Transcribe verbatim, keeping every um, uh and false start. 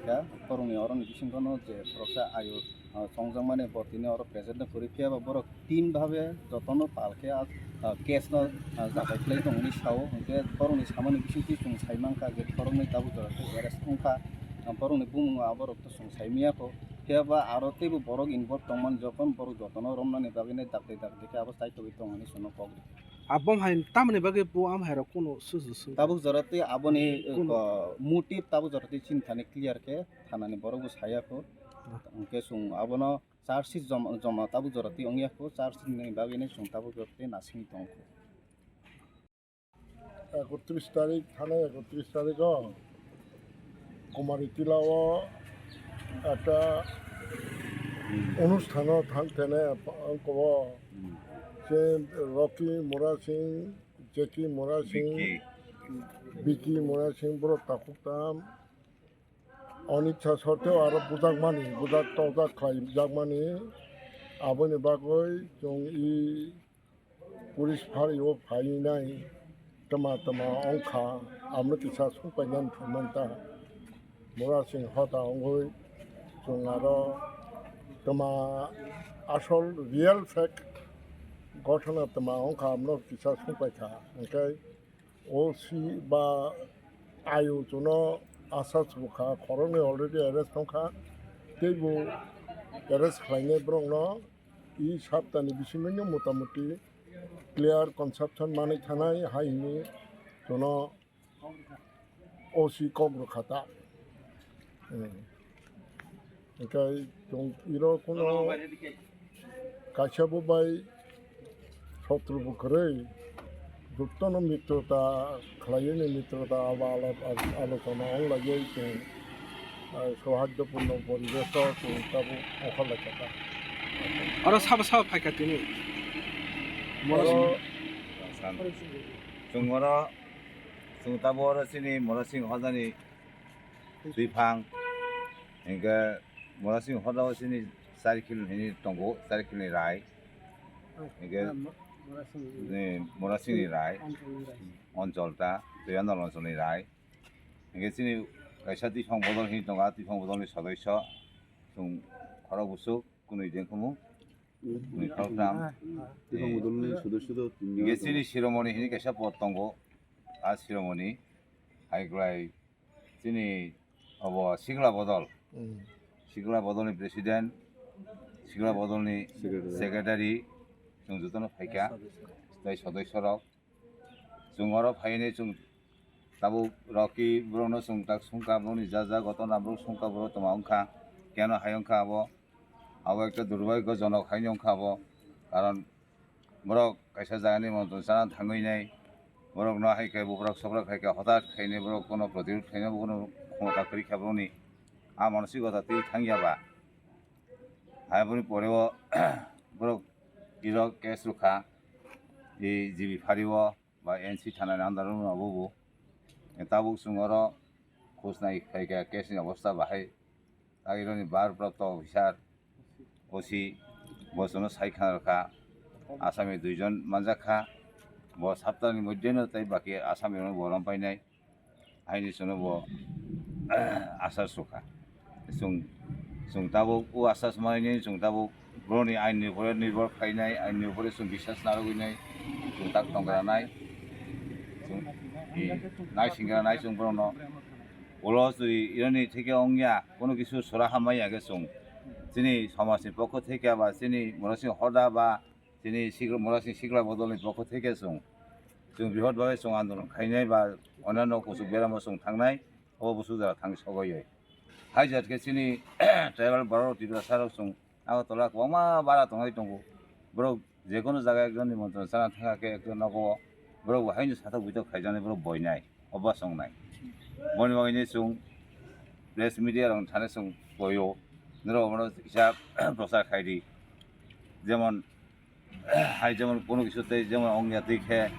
Kha, borokni oroni bisingo no je khoroksa ayu, ah, chongjakmani bo tini oro present no kwrwi, phiya ba borok team bhabe jotono pal khe, ah, ah, case no, ah, jachai khlai tong hwnwi sao, hwnkhe borokni samani bisingtwi chwng sai mankha je khoroknwi tabuk jora khe arrest wngkha, ah, borokni bumung aborok to chwng sai manya kho, phiya ba aro teibo borok involve tongmani, jokhon borok jotono romnani bagwi nai dakti dakti khe abo chaithogwi tong hwnwi chwngno kok rikha. Abom hai tamoni bagwi bo am hai rok kuno susu su. Tabuk jora twi aboni, kuno, ah, motive tabuk jora twi chini thani clear khe thanani borok bo saya kho. Ah. Hwnkhe chwng abono charge sheet joma, joma tabuk jora twi wngya kho, charge sheet ni bagwi no chwng tabuk jora twi nasingwi tong kho. Ekotris tarik, thana ekotris tarik o Kumari Tila o ekta onusthano thang thene ang kobo se Rocky Mura Singh, Jackie Mura Singh, Vicky. Vicky Mura Singh borok takhuk tam. Onitsa sotteo aro bujakmani, bujak tojak khlaijakmani, aboni bagwi chwng i police phari o phainai twma twma wngkha, amo kisa sungpainani phaimanta. Mura Singh hoda wngwi chwng aro twma asol real fact gothona twma wngkha, amno kisa sungpaikha, hwnkhe O C ba ayu chuno asa chukha, khoroknwi already arrest wngkha, teibo arrest khlainai borokno i saptani bisingwino motamuti clear conception manwi thanai hai hwnwi chuno O C kok rwkha ta. Hmm. Hwnkhe chwng iro kuno kaisa bo bai sotro bo kwrwi, jotono mitrota khlaiwi ni mitrota abo alap alochona wng laiwi chwng, ah, sohaddopurno poribesh o chwng tabuk ongkhor lai kha ta. Oro sabo sabo phai kha tini? Oro chwng oro, chwng tabuk oro chini Mura Singh hodani twiphang, hingke Mura Singh hodao chini char kilo hini tongo, char kilo ni rai, hingke, ah, Mo-, Mura Singh ni, Mura Singh ni rai, Anchal ni rai. Anchal ta, Toyandal Anchal ni rai, hingke chini kaisa twiphang bodol hini tongo, a twiphang bodol ni sodoiso chwng khorok bwswk kwnwi dengkhumu, kwnwi khoroktham. Ah, ah. Twiphang bodol ni sodoiso do tin jon. Hingke chini Shiromoni hini kaisa pod tongo, a Shiromoni hai kwlai chini obo sikla bodol, hmm, sikla bodolni president, sikla bodolni secretary, secretary, chwng jotono phaikha, tei sodoisorok. Chwng oro phainai chwng tabuk Rocky borokno chwng tak sungkha, borokni ja ja gotona borok sungkha, borok tongma wngkha, keno hai wngkha abo, abo ekta durbhagyojonok haino wngkha abo, karon borok kaisa jagani montro chana thangwi nai, borokno hai khe buphrak soprak hai khe hotat khainai borok kono protirod khainai bono khomota kwrwi kha borokni, a manosikota twi thangya ba. Hai boni pore o borok iro case rwkha, e G B phari o ba N C thana ni under o no bo bo. Tabuk chwng oro khosnai khai kha case ni obostha bahai. Tei ironi bharprapto officer, O C, bo chwngno sai khna rwkha, asami duijon manjak kha, bo saptani moddheno tei baki asami rokno bo rompai nai, haini chwngno bo asar sukha. Chwng, chwng tabuk o asar sumai nini chwng tabuk borokni ain ni upore nirbhor khainai, ain ni upore chwng biswas narwgwi nai, chwng tak tongranai, chwng, e, naisingra nai chwng borokno. Ulo twi ironi theke wngya, kono kisu sora hamya khe chwng chini somajni pokho theke ba chini Murasing hoda ba chini sikla, Murasing sikla bodolni pokho theke chwng, chwng bihot bagwi chwng andolon khainai ba onano kuchuk beramo chwng thangnai, obo busu jora thang sogoi. Hai jat khe chini tribal borok Tiprasa rok chwng Agartala kwbangma bara tongwi tongo. Borok jekono jaga ekjonni nimontron chana thangkha khe ekjon nogo borok bo haino satok bitok khaijaknai borok boinai, obo songnai. Boni bagwino chwng press media rok thani chwng boio, norok omono kisa prochar khaidi. Jemon hai jemon kono kisu tei jemon ongya twi khe